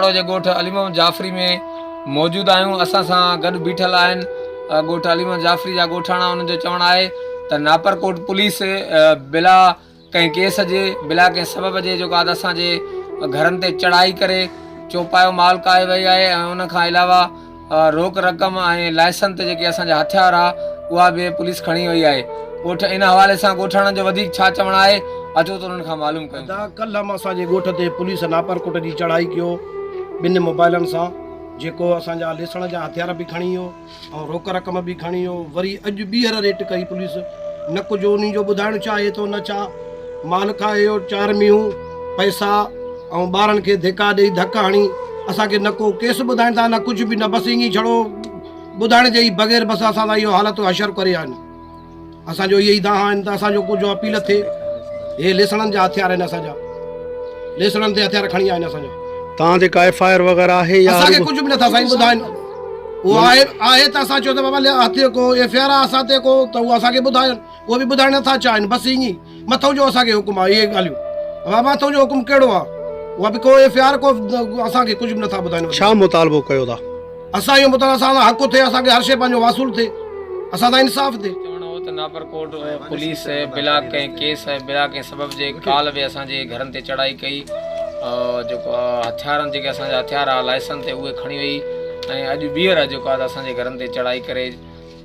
پاڙو جي ڳوٺ علي محمد جعفري ۾ موجود آهيون اسان سان گڏ بيٺل آهن ڳوٺ علي محمد جعفري جا ڳوٺاڻا انهن جو چوڻ آهي ته ناپرڪوٽ پوليس بلا ڪنهن ڪيس جي بلا ڪنهن سبب جي جيڪو آهي اسان جي گهرن تي چڙهائي ڪري چوپايو مال ڪاهي وئي آهي ۽ ان کان علاوه روڪ رقم ۽ لائسن تي جيڪي اسان جا هٿيار ها اها به پوليس کڻي وئي آهي ڳوٺ ان حوالي سان ڳوٺاڻن جو وڌيڪ ڇا چوڻ آهي اچو ته انهن کان معلوم ڪيون. ادا ڪلهه هم اسان جي ڳوٺ تي پوليس ناپرڪوٽ جي چڙهائي ڪيو ٻن موبائلن سان جيڪو اسان جا ليسڻ جا هٿيار به کڻي ويو ۽ روڪ رقم به کڻي ويو وري اڄ ٻيهر ريٽ ڪئي پوليس نه ڪجهه انهي جو ٻڌائڻ چاهي ٿو نه ڇا مال کائي ويو چار مينهون پئسا ۽ ٻارن کي ڌڪا ڏئي ڌڪ هڻي اسان کي نه ڪو ڪيس ٻڌائين ٿا نه ڪجهه به نه بس ائين ئي ڇڙو ٻڌائڻ جي ئي بغير بس اسان سان اهو حالت حشر ڪري آيا آهن اسان جو اهي ئي دانهن آهن ته اسان جو ڪجهه اپيل ٿئي هي ليسڻن جا هٿيار آهن اسان جا ليسڻن تي هٿيار کڻي آيا آهن اسان جا. توهان تي ڪا ايف I R وغيره آهي يا اسان کي ڪجهه به نٿا سائين ٻڌائين اهو آهي آهي ته اسان چيو ته بابا هٿ ڪو ايف I R آهي اسان تي ڪو ته اهو اسان کي ٻڌائين اهو به ٻڌائڻ نٿا چاهين بس ائين ئي مٿئون جو اسان کي حڪم آهي اهي ڳالهيون بابا مٿئون جو حڪم ڪهڙو آهي اها به ڪو ايف I R ڪو اسان کي ڪجهه به نٿا ٻڌائين. ڇا مطالبو ڪيو ٿا؟ اسان اهو مطالبو اسان سان حق ٿئي اسان کي هر شيء پنهنجو واصول ٿئي اسان سان انصاف ٿئي. چوڻ هو ته ناپرڪوٽ پوليس بلا ڪنهن ڪيس ۽ بلا ڪنهن سبب جي ڪالهه به اسان جي گهرن تي چڙهائي ڪئي جيڪو هٿيارن جيڪي اسان جا هٿيار ها لائسن تي اهي کڻي وئي ۽ اڄ ٻيهر جيڪو آهي اسان جي گهرن تي چڙهائي ڪري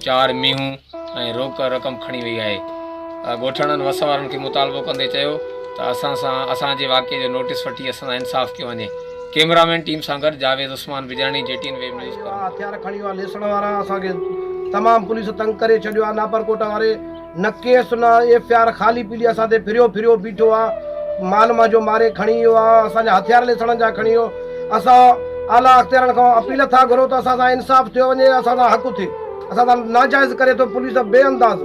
چار مينهون ۽ روڪ رقم کڻي وئي آهي. ڳوٺاڻن وس وارن کي مطالبو ڪندي چيو ته اسان سان اسان جي واقعي جو نوٽيس وٺي اسان سان انصاف ڪيو وڃي. ڪيمرا مين ٽيم سان گڏ Javed Usman Bijani, G T N web news, Karamkot. هٿيار کڻي ويا ليسڻ وارا اسان کي تمام پوليس تنگ ڪري ڇڏيو آ ناپرڪوٽ واري نه ڪيس نه ايف I R خالي پيلي اسان تي ڦريو ڦريو بيٺو آ مال مانجو ماري کڻي ويو آ اسان جا هٿيار ليسڻن جا کڻي ويو اسان اعليٰ اختيارن کان اپيل ٿا گهرون ته اسان سان انصاف ٿيو وڃي اسان سان حق ٿئي اسان سان ناجائز ڪري ٿو پوليس بي انداز.